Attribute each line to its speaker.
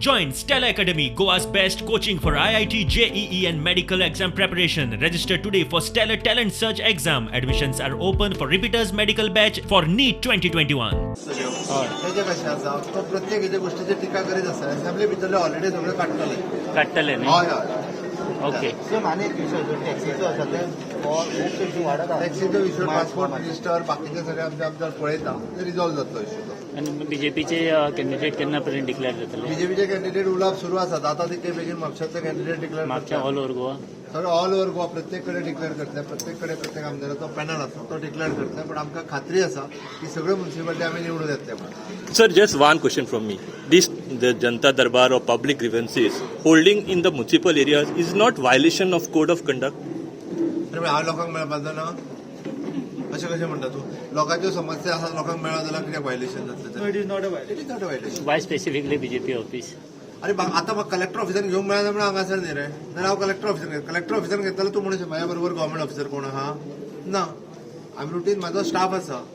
Speaker 1: Join Stellar Academy, Goa's best coaching for IIT, JEE, and medical exam preparation. Register today for Stellar Talent Search exam. Admissions are open for repeaters medical batch for NEET 2021.
Speaker 2: तेजे कशें आसा, तो प्रत्येक हेजे गोश्टीचेर टिका करीत आसा. Assembly भितरले ऑलरेडी सगळें काडटले.
Speaker 3: काडटले न्ही?
Speaker 2: हय.
Speaker 3: ओके.
Speaker 4: सेम आनी एक विशय जो टॅक्सीचो आसा, ते खूब इशू वाडत आसा.
Speaker 2: टॅक्सीचो इशू, ट्रान्सपोर्ट मिनिस्टर, बाकीचे सगळे आमचे आमदार पळयता, ते रिजॉल्व जातलो इशू तो.
Speaker 3: आनी बीजेपीचे कॅन्डिडेट केन्ना पर्यंत डिक्लेअर जातले?
Speaker 2: बीजेपीचे कॅन्डिडेट उलोवप सुरू आसात. आता ते बेगीन म्हापशाचे कॅन्डिडेट डिक्लेअर.
Speaker 3: म्हापशा, ऑल ओव्हर गोवा?
Speaker 2: सगळे ऑल ओव्हर गोवा, प्रत्येक कडेन डिक्लेअर करतले. प्रत्येक कडेन प्रत्येक आमदाराचो पॅनल आसा, तो डिक्लेअर करतले. पण आमकां खात्री आसा की सगळ्यो म्युन्सिपालिटी आमी निवडून येतले म्हणून.
Speaker 5: Sir, just one question from me. This the Janta Darbar or public grievances holding in the municipal areas is not violation of code of conduct?
Speaker 2: अरे, हांव लोकांक मेळपाचो ना, अशें कशें म्हणटा तूं? लोकांच्यो समस्या आसात, लोकांक मेळत जाल्यार कित्याक व्हायलेशन जातलें?
Speaker 4: It is not a violation.
Speaker 2: It is not a violation.
Speaker 3: Why specifically BJP office?
Speaker 2: अरे, आतां म्हाका कलेक्टर ऑफिसान घेवंक मेळना म्हणून हांगासर न्ही रे. नाल्यार हांव कलेक्टर ऑफिसान घेता. कलेक्टर ऑफिसान घेतलो, तूं म्हणून म्हाज्या बरोबर गव्हर्मेंट ऑफिसर कोण आहा ना. आमी रुटीन, म्हाजो स्टाफ आसा.